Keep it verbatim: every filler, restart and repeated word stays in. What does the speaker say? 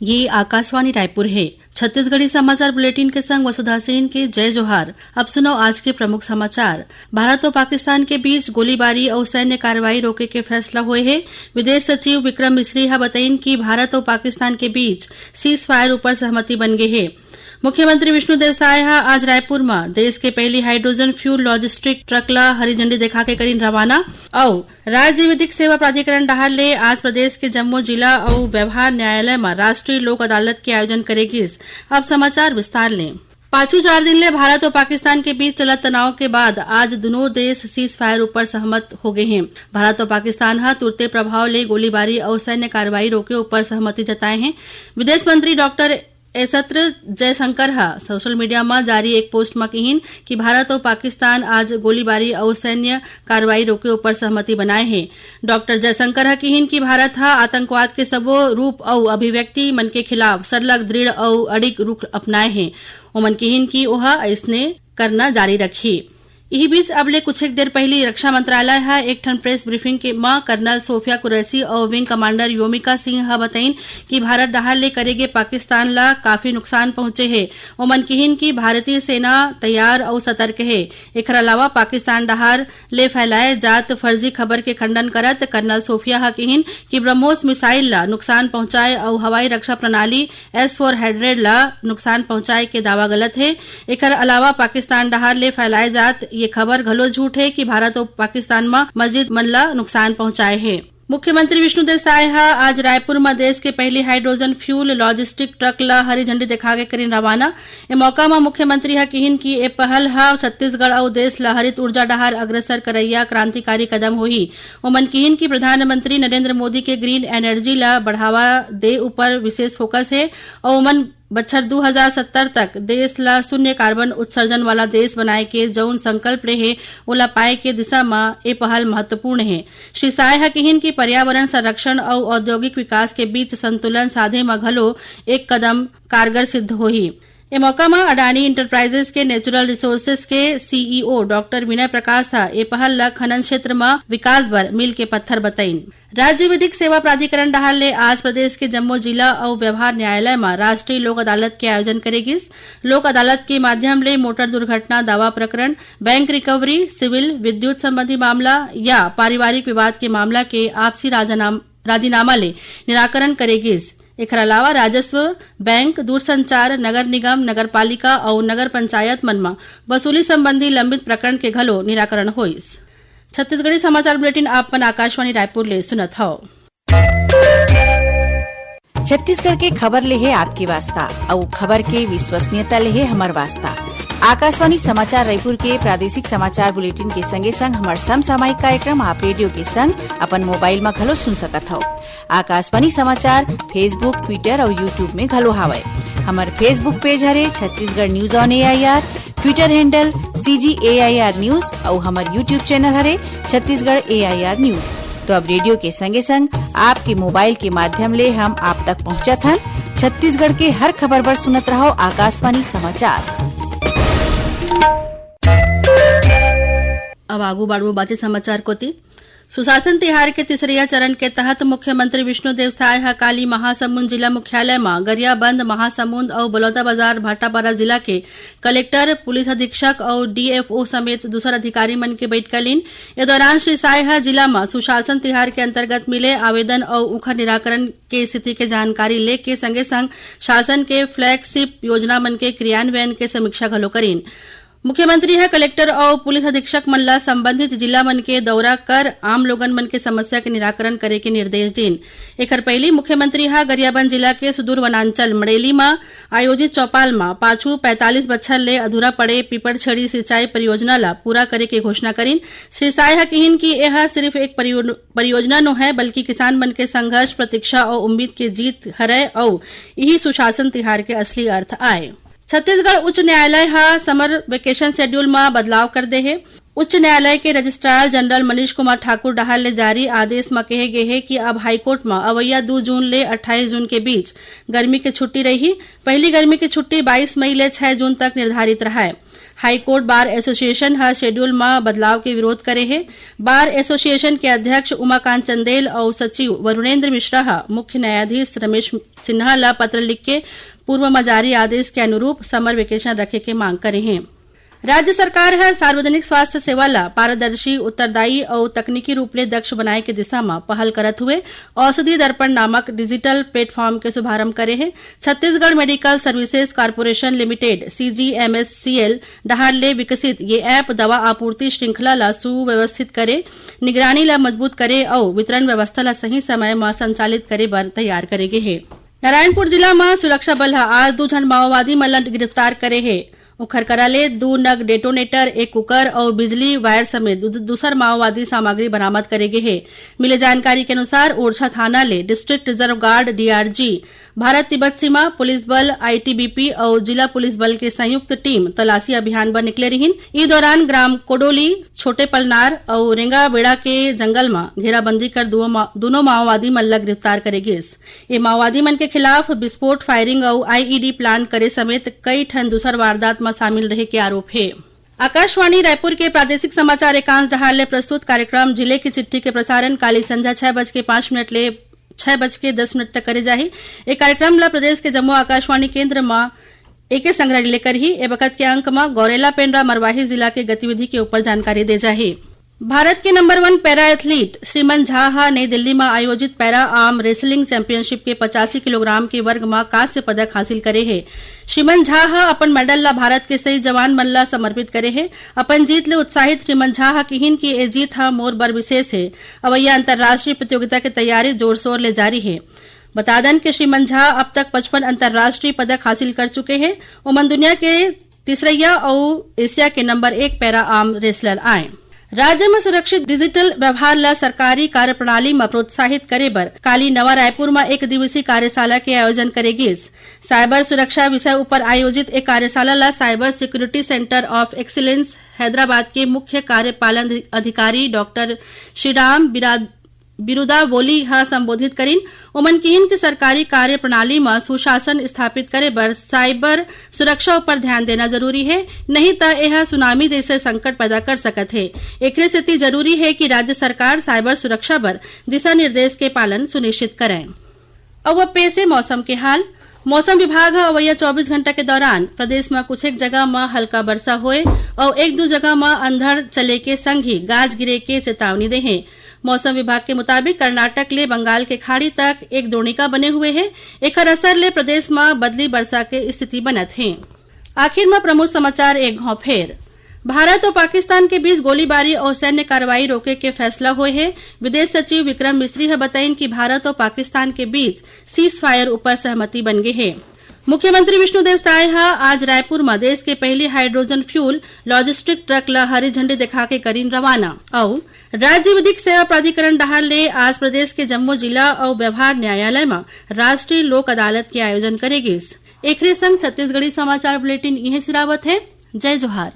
ये आकाशवाणी रायपुर हे। छत्तीसगढ़ी समाचार बुलेटिन के संग वसुधा सेन के जय जोहार। अब सुनव आज के प्रमुख समाचार। भारत अउ पाकिस्तान के बीच गोलीबारी अउ सैन्य कार्रवाई रोके के फैसला होए हे। विदेश सचिव विक्रम मिश्री ह बतइन कि भारत अउ पाकिस्तान के बीच सीजफायर ऊपर सहमति बन गे हे। मुख्यमंत्री विष्णुदेव साय ह आज रायपुर म देश के पहली हाइड्रोजन फ्यूल लॉजिस्टिक ट्रक ल हरी झंडी दिखा के करिन रवाना। अउ राज्य विधिक सेवा प्राधिकरण डहार ले आज प्रदेश के जम्मो जिला अउ व्यवहार न्यायालय म राष्ट्रीय लोक अदालत के आयोजन करे गिस। अब समाचार विस्तार ले। पाछू चार दिन ले भारत अउ पाकिस्तान के बीच चलत तनाव के बाद आज दुनों देश सीजफायर ऊपर सहमत हो गए हैं। भारत अउ पाकिस्तान ह तुरते प्रभाव ले गोलीबारी अउ सैन्य कार्रवाई रोके ऊपर सहमति जताए हैं। विदेश मंत्री डॉक्टर एस जयशंकर ह सोशल मीडिया म जारी एक पोस्ट म किहिन कि भारत अउ पाकिस्तान आज गोलीबारी अउ सैन्य कार्रवाई रोके ऊपर सहमति बनाए हे। डॉक्टर जयशंकर ह किहिन कि भारत ह आतंकवाद के सबो रूप अउ अभिव्यक्ति मन के खिलाफ सरलग दृढ़ अउ अडिग रुख अपनाए हे। ओमन किहिन कि ओह अइसने करना जारी रखही। इही बीच अब ले कुछेक देर पहिली रक्षा मंत्रालय ह एक ठन प्रेस ब्रीफिंग के म कर्नल सोफिया कुरैशी अउ विंग कमांडर योमिका सिंह ह बतइन कि भारत डहार ले करे गे पाकिस्तान ल काफी नुकसान पहुंचे हे। ओमन किहिन कि भारतीय सेना तैयार अउ सतर्क हे। एखर अलावा पाकिस्तान डहार ले फैलाए जात फर्जी खबर के खंडन करत कर्नल सोफिया ह किहिन कि ब्रह्मोस मिसाइल ल नुकसान पहुंचाए अउ हवाई रक्षा प्रणाली एस फोर हंड्रेड ल नुकसान पहुंचाए के दावा गलत हे। एखर अलावा पाकिस्तान डहार ले फैलाए जात ये खबर घलो झूठ हे कि भारत अउ पाकिस्तान म मस्जिद मन ल नुकसान पहुंचाए हे। मुख्यमंत्री विष्णुदेव साय ह आज रायपुर म देश के पहली हाइड्रोजन फ्यूल लॉजिस्टिक ट्रक ल हरी झंडी दिखा के करिन रवाना। ए मौका म मुख्यमंत्री ह किहिन कि ए पहल ह छत्तीसगढ़ अउ देश ल हरित ऊर्जा डहार अग्रसर करैया क्रांतिकारी कदम होही। ओमन किहिन कि प्रधानमंत्री नरेंद्र मोदी के ग्रीन एनर्जी ल बढ़ावा दे ऊपर विशेष फोकस हे अउ ओमन बछर दू हजार सत्तर तक देश ल शून्य कार्बन उत्सर्जन वाला देश बनाए के जउन संकल्प ले हे, ओला पाए के दिशा म ए पहल महत्वपूर्ण हे। श्री साय ह किहिन कि पर्यावरण संरक्षण अउ औद्योगिक विकास के बीच संतुलन साधे म घलो एक कदम कारगर सिद्ध होही। ए मौका म अडानी इंटरप्राइजेस के नेचुरल रिसोर्सेस के सीईओ डॉक्टर विनय प्रकाश ह ए पहल ल खनन क्षेत्र म विकास बर मील के पत्थर बतइन। राज्य विधिक सेवा प्राधिकरण डहार ले आज प्रदेश के जम्मो जिला अउ व्यवहार न्यायालय म राष्ट्रीय लोक अदालत के आयोजन करे गिस। लोक अदालत के माध्यम ले मोटर दुर्घटना दावा प्रकरण, बैंक रिकवरी, सिविल, विद्युत संबंधी मामला या पारिवारिक विवाद के मामला के आपसी राजनाम-, राजीनामा ले निराकरण करे गिस। एखर अलावा राजस्व, बैंक, दूरसंचार, नगर निगम, नगर पालिका अउ नगर पंचायत मन म वसूली संबंधी लंबित प्रकरण के घलो निराकरण होइस। छत्तीसगढ़ी समाचार बुलेटिन आप मन आकाशवाणी रायपुर ले सुनत हव। छत्तीसगढ़ के खबर ले हे आपके वास्ता, अउ खबर के विश्वसनीयता ले हे हमर वास्ता। आकाशवाणी समाचार रायपुर के प्रादेशिक समाचार बुलेटिन के संगे संग हमर समसामयिक कार्यक्रम आप रेडियो के संग अपन मोबाइल म घलो सुन सकत हव। आकाशवाणी समाचार Facebook, Twitter अउ YouTube में घलो हावय। हमर Facebook पेज हरे Chhattisgarh news on AIR, Twitter handle CG AIR news अउ हमर YouTube चैनल हरे छत्तीसगढ़ एआईआर न्यूज। तो अब रेडियो के संगे संग आपके मोबाइल के माध्यम ले हम आप तक पहुंचत हन। छत्तीसगढ़ के हर खबर बर सुनत रहव आकाशवाणी समाचार। अब आगू बाढ़बो बाचे समाचार कोति। सुशासन तिहार के तीसरइया चरण के तहत मुख्यमंत्री विष्णुदेव साय ह काली महासमुंद जिला मुख्यालय म गरियाबंद, महासमुंद अउ बलौदाबाजार भाटापारा जिला के कलेक्टर, पुलिस अधीक्षक अउ डीएफओ समेत दूसर अधिकारी मन के बइठका लीन। ए दौरान श्री साय ह जिला म सुशासन तिहार के अंतर्गत मिले आवेदन अउ उखर निराकरण के स्थिति के जानकारी लेके संगे संग शासन के फ्लैगशिप योजना मन के क्रियान्वयन के समीक्षा घलो करीन। मुख्यमंत्री ह कलेक्टर अउ पुलिस अधीक्षक मन ल संबंधित जिला मन के दौरा कर आम लोगन मन के समस्या के निराकरण करे के निर्देश दीन। एखर पहिली मुख्यमंत्री ह गरियाबंद जिला के सुदूर वनांचल मड़ेली म आयोजित चौपाल म पाछू पैंतालीस बछर ले अधूरा पड़े पीपरछेड़ी सिंचाई परियोजना ल पूरा करे के घोषणा करीन। श्री साय ह किहिन कि एह सिर्फ एक परियो-, परियोजना नो हय, बल्कि किसान मन के संघर्ष, प्रतीक्षा अउ उम्मीद के जीत हरय अउ इही सुशासन तिहार के असली अर्थ आय। छत्तीसगढ़ उच्च न्यायालय ह समर वेकेशन शेड्यूल म बदलाव कर दे हे। उच्च न्यायालय के रजिस्ट्रार जनरल मनीष कुमार ठाकुर डहार ले जारी आदेश म कहे गे हे कि अब हाईकोर्ट म अवइया दू जून ले अट्ठाईस जून के बीच गर्मी के छुट्टी रइही। पहिली गर्मी के छुट्टी बाईस मई ले छै जून तक निर्धारित रहय। हाईकोर्ट बार एसोसिएशन ह शेड्यूल म बदलाव के विरोध करे हे। बार एसोसिएशन के अध्यक्ष उमाकांत चंदेल अउ सचिव वरुणेंद्र मिश्रा ह मुख्य न्यायाधीश रमेश सिन्हा ल पत्र लिख के पूर्व म जारी आदेश के अनुरूप समर वेकेशन रखे के मांग करे हे। राज्य सरकार ह सार्वजनिक स्वास्थ्य सेवा ल पारदर्शी, उत्तरदायी अउ तकनीकी रूप ले दक्ष बनाए के दिशा म पहल करत हुए औषधि दर्पण नामक डिजिटल प्लेटफॉर्म के शुभारंभ करे हे। Chhattisgarh medical services corporation limited, CGMSCL, डहार ले विकसित ये ऐप दवा आपूर्ति श्रृंखला ल सुव्यवस्थित करे, निगरानी ल मजबूत करे अउ वितरण व्यवस्था ल सही समय म संचालित करे बर तैयार करे गे हे। नारायणपुर जिला म सुरक्षा बल ह आज दू झन माओवादी मन ल गिरफ्तार करे हे। उखर करा ले दू नग डेटोनेटर, एक कुकर अउ बिजली वायर समेत दू-, दूसर माओवादी सामग्री बरामद करे गे हे। मिले जानकारी के अनुसार, ओरछा थाना ले district reserve guard, DRG, Bharat Tibbat Seema police Bal, ITBP अउ जिला पुलिस बल के संयुक्त टीम तलाशी अभियान बर निकले रिहिन। ई दौरान ग्राम कोडोली, छोटे पलनार अउ रेंगाबेड़ा के जंगल म घेराबंदी कर दुओ मा-, दूनों माओवादी मन ल गिरफ्तार करे गिस। ये माओवादी मन के खिलाफ विस्फोट, फायरिंग अउ आईईडी प्लान करे समेत कई ठन दूसर वारदात म शामिल रहे के आरोप हे। आकाशवाणी रायपुर के प्रादेशिक समाचार एकांश डहार ले प्रस्तुत कार्यक्रम जिले की चिट्ठी के प्रसारण काली संझा छह बज के पाँच मिनट ले छह बज के दस मिनट तक करे जाही। ए कार्यक्रम ल प्रदेश के जम्मो आकाशवाणी केंद्र म एके संग रिले करही। ए बखत के अंक म गौरेला पेंड्रा मरवाही जिला के गतिविधि के ऊपर जानकारी दे जाही। भारत के नंबर वन पैरा एथलीट श्रीमन झा ह नई दिल्ली म आयोजित पैरा आर्म रेसलिंग चैंपियनशिप के पचासी किलोग्राम के वर्ग म कांस्य पदक हासिल करे हे। श्रीमन झा ह अपन मेडल ल भारत के शहीद जवान मन ल समर्पित करे हे। अपन जीत ले उत्साहित श्रीमन झा ह किहिन कि ए जीत ह मोर बर विशेष हे। अवइया अंतर्राष्ट्रीय प्रतियोगिता के तैयारी जोर शोर ले जारी हे। बता दन कि श्रीमन झा अब तक पचपन अंतर्राष्ट्रीय पदक हासिल कर चुके हे। ओमन दुनिया के तीसरइया अउ एशिया के नंबर एक पैरा आर्म रेसलर आय। राज्य म सुरक्षित डिजिटल व्यवहार ल सरकारी कार्यप्रणाली म प्रोत्साहित करे बर काली नवा रायपुर म एक दिवसीय कार्यशाला के आयोजन करे गिस। साइबर सुरक्षा विषय ऊपर आयोजित ए कार्यशाला ल cyber security centre of excellence Hyderabad के मुख्य कार्यपालन अधिकारी डॉक्टर श्रीराम बिरा-, बिरुदावोली ह संबोधित करिन। ओमन किहिन कि सरकारी कार्यप्रणाली म सुशासन स्थापित करे बर साइबर सुरक्षा ऊपर ध्यान देना जरूरी हे, नहीं त एह सुनामी जैसे संकट पैदा कर सकत हे। एकरे सेती जरूरी हे कि राज्य सरकार साइबर सुरक्षा बर दिशा निर्देश के पालन सुनिश्चित करय। अउ अब पेश हे मौसम के हाल। मौसम विभाग ह अवइया चौबीस घंटा के दौरान प्रदेश म कुछेक जगह म हल्का बरसा होए अउ एक दू जगह म अंधड़ चले के संग ही गाज गिरे के चेतावनी दे हे। मौसम विभाग के मुताबिक, कर्नाटक ले बंगाल के खाड़ी तक एक द्रोणिका बने हुए हे। एखर असर ले प्रदेश म बदली बरसा के स्थिति बनत हे। आखिर म प्रमुख समाचार एक घाव फेर। भारत अउ पाकिस्तान के बीच गोलीबारी अउ सैन्य कार्रवाई रोके के फैसला होए हे। विदेश सचिव विक्रम मिस्री ह बताइन कि भारत अउ पाकिस्तान के बीच सीजफायर ऊपर सहमति बन गे हे। मुख्यमंत्री विष्णुदेव साय ह आज रायपुर म देश के पहली हाइड्रोजन फ्यूल लॉजिस्टिक ट्रक ल हरी झंडी दिखा के करीन रवाना। अउ राज्य विधिक सेवा प्राधिकरण डहार ले आज प्रदेश के जम्मो जिला अउ व्यवहार न्यायालय म राष्ट्रीय लोक अदालत के आयोजन करे गिस। एखरे संग छत्तीसगढ़ी समाचार बुलेटिन इहें सिरावत हे। जय जोहार।